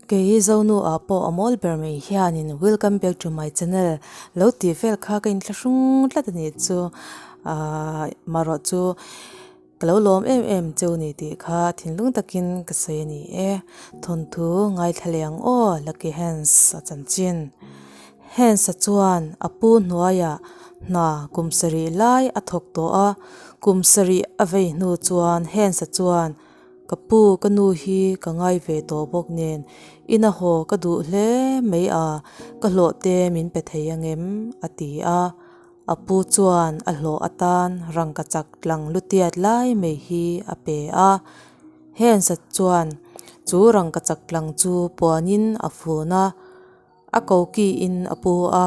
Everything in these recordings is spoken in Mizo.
Kei hi Zonu ah pawh a mawl ber mai hianin welcome back to my channel lo tih vel kha ka inthlahrung tlat a nih chu ahh marawh chu ka lo lawm em em cheu ni tih kha thinlung takin ka sawi a ni e thawnthu ngaithla leh ang aw Lucky Hands a chanchin Hands a chuan a pu hnuaiah hna kum sarih lai a thawk tawh a kum sarih a vei hnu chuan Hands a chuan. Ka pu, ka nu hi ka ngai ve tawh bawk nen, ina haw ka duh hle mai a, ka hlawh te min pe thei angem? a ti a. A pu chuan a hlawh atan rangka chak tlang lutiat lai mai hi a pe a. Hensa chuan chu rangka chak tlang chu puanin a fun a. A kokiin a pu a,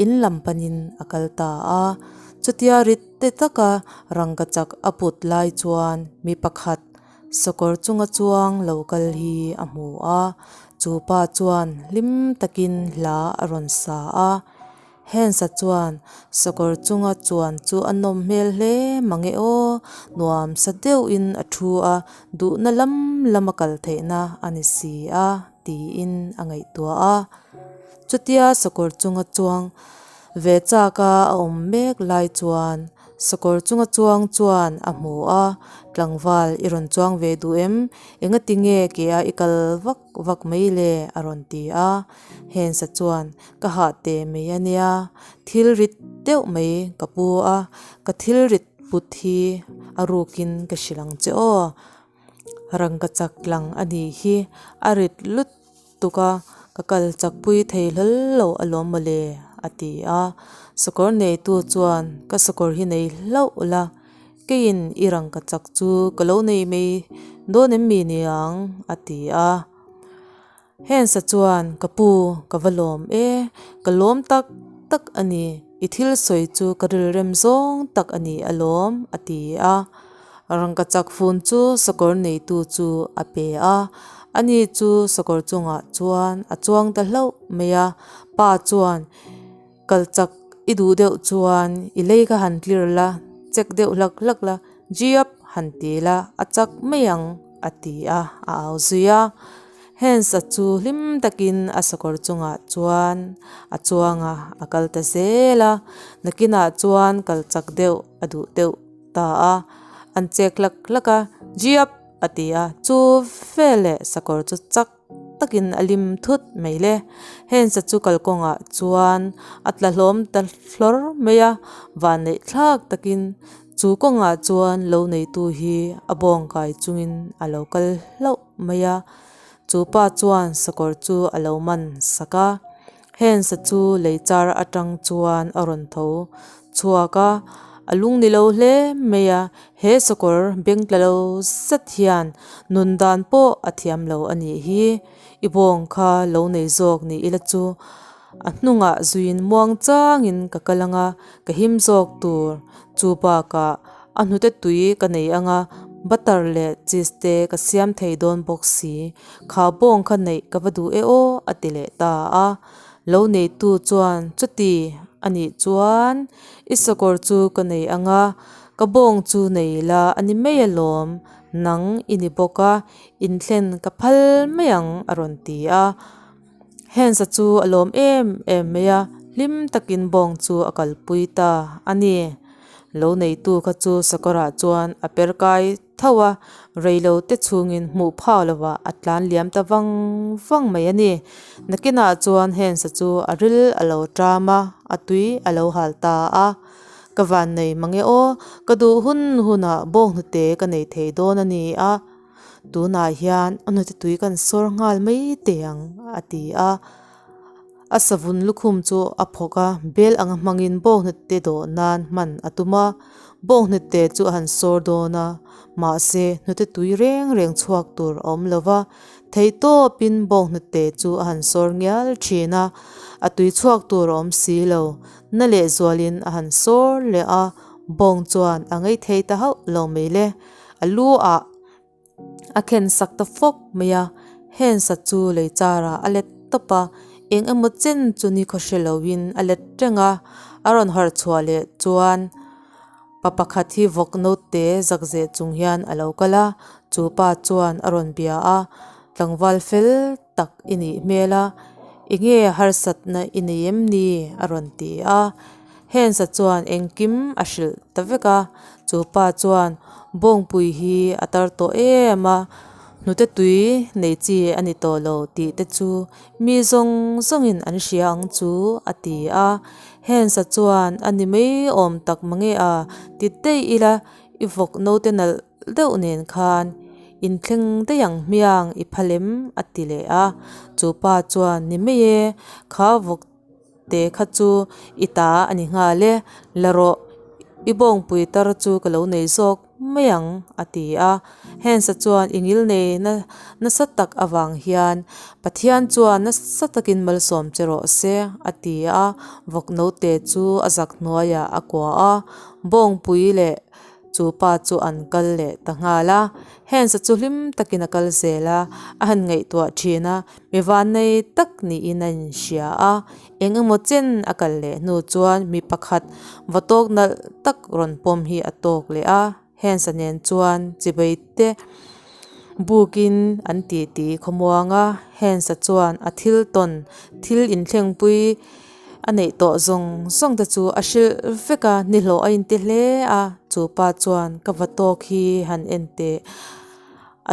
in lam panin a kal ta a. Chutia rit te taka rangkachak a put lai chuan mi pakhat sakawr chunga chuang lo kal hi a hmu a. Chu pa chuan hlim takin hla a rawn sa a. Hensa chuan sakawr chunga chuan chu a nawm hmel hle mange aw, nuam sa deuhin a thu a, duhna lam lama kal theihna a ni si a. Tiin a ngaihtuah a. Chutia sakawr chunga chuang ve chak a a awm mek lai chuan sakawr chunga chuang chuan a hmu a, Tlangval i rawn chuang ve duh em? Engati nge ke a i kal vak vak mai le? a rawn ti a. Hensa chuan ka hah teh mai a nia, thil rit deuh mai ka pu a, ka thil rit put hi a rukin ka hrilh ang che aw. Rangka chak lang a nih hi a rit lut tuk a ka kal chak pui thei hlawl lo alawm mawle a ti a sakawr neitu chuan ka sakawr hi nei hlauh la keiin i rangka chak chu ka lo nei mai dawn em mi niang a ti a Hensa chuan ka pu ka va lawm e ka lawm tak tak a ni i thil sawi chu ka rilrem zawng tak a ni alawm a ti a rangkachak fun chu sakawr neitu chu a pe a ani chu sakawr chungah chuan a chuang ta hlauh mai a pa chuan kal chak i duh deuh chuan i lei kha han tlir la check deuh hlak hlak la Jiap han ti la a chak mai ang a ti a a au zui a. Hans-a chu hlim takin a sakawr chungah chuan a chuang a a kal ta zel a. Nakinah chuan kal chak deuh a duh deuh ta a an chek hlak hlak a Jiap a ti a chu veleh sakawr chu chak takin a lim thut mai le. Hans-a chu kalkawngah chuan a tla hlawm ta hlawr mai a vanneih thlak takin chu kawngah chuan lo neitu hi a bawng kai chungin a lo kal hlauh mai a. Chu pa chuan sakawr chu a lo man sak a. Hans-a chu lei char atang chuan a rawn tho chhuak a, a lung ni lo hle mai a, he sakawr beng tla lo zet hian nun dan pawh a thiam lo a nih hi, i bawng kha lo nei zawk ni ila chu a hnungah zuiin muang changin ka kal anga ka him zawk tur chu bakah a hnute tui ka nei anga butter leh cheese te ka siam thei dawn bawk si. Kha bawng kha neih ka va duh e aw a ti leh ta a. Lo neitu chuan chuti a nih chuan i sakawr chu ka nei ang a, ka bawng chu nei la a ni mai alawm, nang i ni bawk a, inthlen ka phal mai ang a rawn ti a. Hensa chu a lawm em em mai a, hlim takin bawng chu a kalpui ta a ni. Lo neitu kha chu sakawrah chuan a per kai tho a, reilo te chhungin hmuh phau lovah a tlan liam ta vang vang mai a ni. Nakinah chuan Hensa chu a ril a lo ṭam a, a tui a lo hal ta a. Ka van nei mang e aw, ka duh hun hunah bawnghnute ka nei thei dawn a ni a, tunah hian a hnute tui kan sawr nghal mai teh ang a ti a. A savun lukhum chu a phawk a, bel anga hmangin bawnghnute dawh nan hman a tum a, bawnghnute chu a han sawr dawn a, mahse hnute tui reng reng chhuak tur a awm lo va, theihtawpin bawnghnute chu a han sawr ngial thin a, a tui chhuak tur a awm si lo, na lehzualin a han sawr leh a, bawng chuan a ngei thei ta hauh lo mai le, a lu ah. A khen sak ta fawk mai a, Hensa chu lei charah a let tawp a, eng emaw chen chu ni khaw hre loin a let reng a, a rawn harh chhuah leh chuan pa pakhat hi vawk note zak zeh chung hian a lo kal a, chu pa chuan a rawn bia a, tlangval fel tak. tak i nih hmel a, enge harsatna i nei em ni? a rawn ti a. Hans-a chuan engkim a hrilh ta vek a, chu pa chuan bawngpui hi a tar tawh em a, hnute tui nei chi a ni tawh lo tih te chu mi zawng zawngin an hria ang chu a ti a. Hans-a chuan a ni mai awm tak mange a, ti daih ila i vawk naute nalh deuh nen khan inthleng daih ang hmiang i phal em? a ti leh a. Chu pa chuan ni mai e, kha vawk te kha chu i ta a ni nghal e, la rawh, i bawngpui tar chu ka lo nei zawk mai ang a ti a. Hans-a chuan i ngil nei na nasa tak avang hian Pathian chuan nasa takin malsawm che rawh se a ti a, vawk naute chu a zak hnuaiah a kuah a, bawngpui leh Chu pa chu an kal leh ta nghal a, Hans-a chu hlim takin a kal zel a, a han ngaihtuah thin a, mi vannei tak niin a inhria a. Eng emaw chen a kal leh hnu chuan mi pakhat va tawk nalh tak rawn pawm hi a tawk leh a, Hans-a nen chuan chibai te bukin an titi khawmuang a, Hans-a chuan a thil tawn thil inthlengpui A neih tawh zawng zawng te chu a hrilh vek a, nihlawh a inti hle a, chu pa chuan ka va tawk hi han en teh.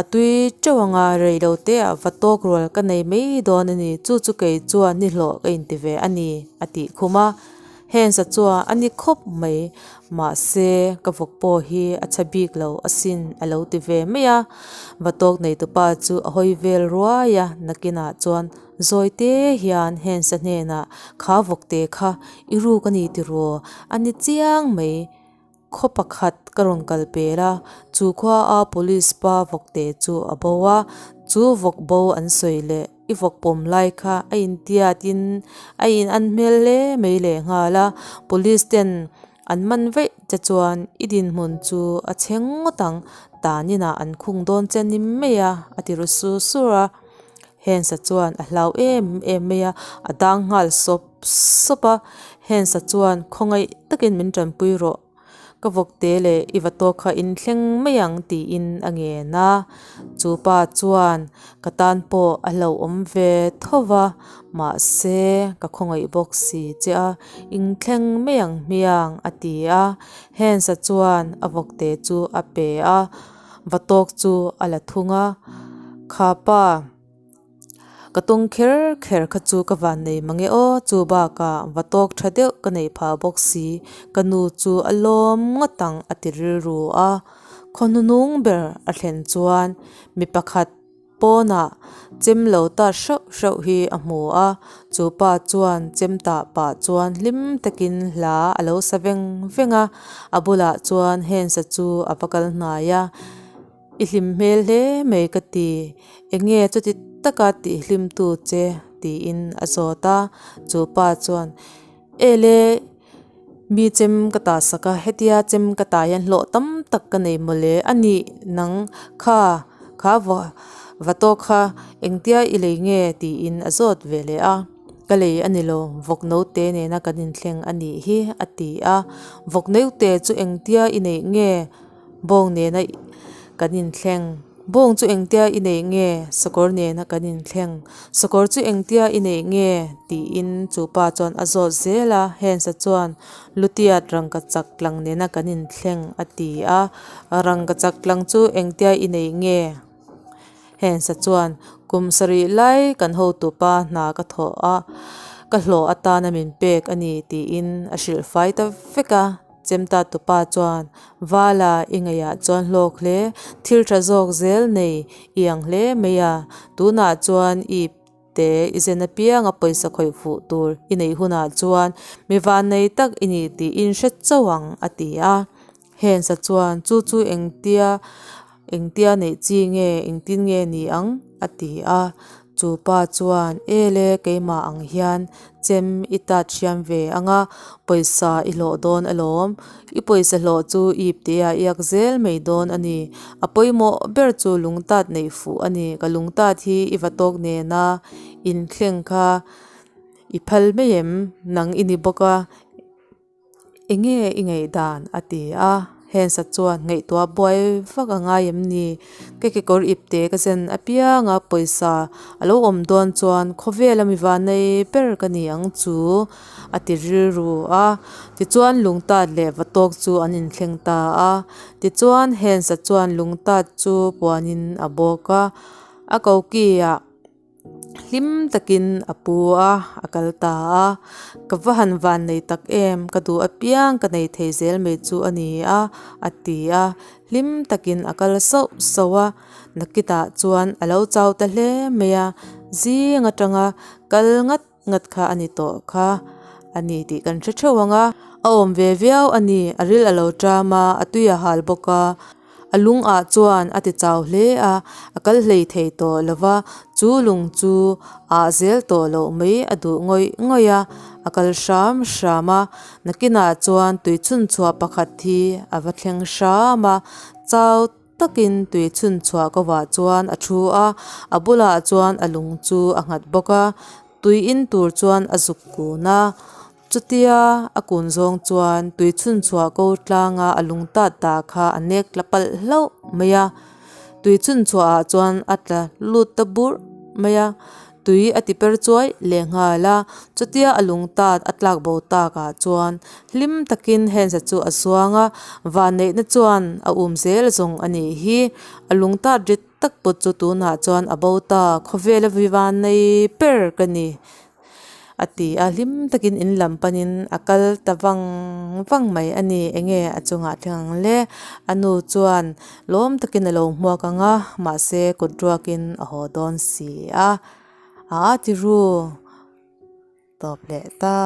A tui teuh ang a, rei lo te ah va tawk rual ka nei mai dawn a ni, chu chu kei chuan nihlawh ka inti ve a ni a tih khum a. Hans-a chuan a ni khawp mai, mahse ka vawk pawh hi a chhe bik lo asin a lo ti ve mai a. Va tawk neitupa chu a hawi vel ruai a, nakinah chuan Zawi te hian Hans-a hnenah, Kha vawkte kha i ruk a ni tiraw? A ni chiang mai. Khaw pakhat ka rawn kal pel a, chu khua a police pa vawkte chu a bo a, chu vawk bo an sawi leh i vawk pawm lai kha a intiat in a in an hmel hle mai leh nghal a, police ten an man vaih che chuan i dinhmun chu a chhe ngawt ang, tan inah an khung dawn che ni mai a, a ti ru sur sur a. Hans-a chuan a hlau em em mai a, a dang nghal sawp sawp a. Hans-a chuan khawngaih takin min tanpui rawh, ka vawkte leh i va tawk kha in thleng mai ang tiin a ngen a. Chu pa chuan ka tan pawh a hlauhawm ve tho va, mahse ka khawngaih bawk si che a, in thleng mai ang hmiang a ti a. Hans-a chuan a vawkte chu a pe a. Va tawk chu a la thung a, kha pa ka tawng kher kher kha chu ka van nei mange aw, chu bakah va tawk tha deuh ka neih phah bawk si, ka nu chu a lawm ngawt ang a ti rilru a, khaw hnuhnung ber a thlen chuan mi pakhat Pawnah chem lo ta hreuh hreuh hi a hmu a, chu pa chuan chem tah pah chuan hlim takin hla a lo sa veng veng a, a bulah chuan Hans-a chu a va kal hnai a, I hlim hmel hle mai ka ti, enge chuti taka tih hlim tu che? tiin a zawt a, chu pa chuan Ele, mi chem ka tah sak a, hetia chem ka tah hian hlawh tam tak ka nei mawle a nih nang kha kha va tawk kha engtia i lei nge tiin a zawt ve leh a, ka lei a ni lo vawk naute nena kan inthleng a nih hi a ti a, vawk naute chu engtia i neih nge bawng nena kan inthleng. Bawng chu engtia i neih nge? Sakawr nena kan inthleng. Sakawr chu engtia i neih nge? tiin chu pa chuan a zawt zel a. Hans-a chuan, Lutiat rangkachak tlang nena kan inthleng a ti a. Rangkachak tlang chu engtia i neih nge? Hans-a chuan, Kum sarih lai kan hotupa hna ka thawh a, ka hlawh atana min pek a ni tiin a hrilh fai ta vek a. Chemta tupa chuan Vala i ngaihah chuan hlawk hle, thil tha zawk zel nei i ang hle mai a, tunah chuan i ipte i zen apianga pawisa khawih fuh tur i neih hunah chuan mi vannei tak i ni tih in hre chauh ang a ti a. Hans-a chuan chu chu engtia Engtia neih chi nge, engtin nge ni ang? a ti a. Chu pa chuan, Ele, keimah ang hian chem i tat hriam ve ang a, pawisa i hlawh dawn alawm. I pawisa hlawh chu ip teh-ah iak zel mai dawn a ni. A pawimawh ber chu lungtat neih fuh a ni. Ka lungtat hi i va tawk nena inthleng kha i phal mai em? Nang i ni bawk a. Enge i ngaih dan? a ti a. Hensa chuan ngaihtuah buai vak a ngai em ni? Ka kekawr ipte ka zen apianga pawisa a lo awm dawn chuan khawvela mi vanei ber ka ni ang chu a ti rilru a. Tichuan lungtat leh vatawk chu an inthleng ta a. Tichuan Hensa chuan lungtat chu puanin a bawk a, a koki ah Hlim takin a pu a, a kal ta a. Ka va han van nei tak em, ka duh apiang ka nei thei zel mai chu a ni a, a ti a. Hlim takin a kal sauh sauh a, nakitah chuan a lo chau ta hle mai a, zing atanga kal ngat ngat kha a ni tawh kha a ni tih kan hre theuh ang a. A awm ve viau a ni, a ril a lo ṭam a, a tui a hal bawk a. A lung ah chuan a ti chau hle a, a kal hlei thei tawh lo va, chu lung chu ah zel tawh loh mai a duh ngawih ngawih a, a kal hram hram a, nakinah chuan tui chhunchhuah pakhat hi a va thleng hram a, chau takin tui chhunchhuah ko ah chuan a thu a, a bulah chuan a lung chu a nghat bawk a, tui in tur chuan a zuk kun a. Chutia a kun zawng chuan tui chhunchhuah ko tlanga a lung tat dah kha a nek tla palh hlauh mai a, tui chhunchhuah ah chuan a tla lut ta burh mai a, tui a ti per chuai leh nghal a, chutia a lung tat a tlak bo tak ah chuan hlim takin Hensa chu a zuang a, vanneihna chuan a um zel zawng a nih hi, a lung tat rit tak pawh chu tunah chuan a bo ta, khawvela vivannei ber ka ni. A ti a, hlim takin in lam panin a kal ta vang vang mai a ni. Enge a chungah thleng ang le? A nu chuan lawm takin a lo hmuak ang a, mahse kut ruakin a haw dawn si a. A ti ru tawp leh ta.